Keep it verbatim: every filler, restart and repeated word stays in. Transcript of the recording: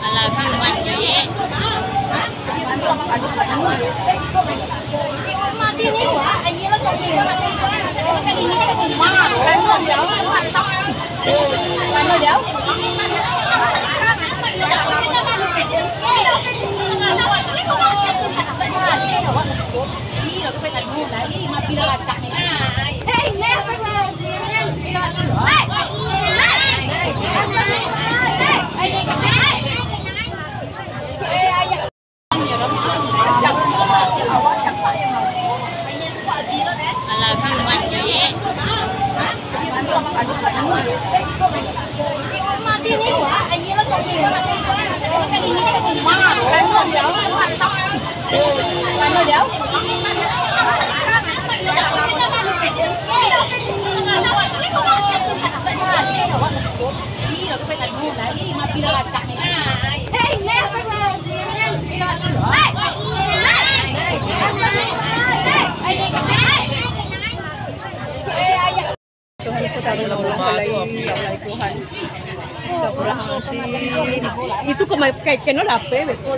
Alah, masih. Alah, masih. Tuhan, kita menolong lagi, ya Allah Tuhan. Astagfirullahaladzim. Itu kemai-, kayak kena lapeh, betul.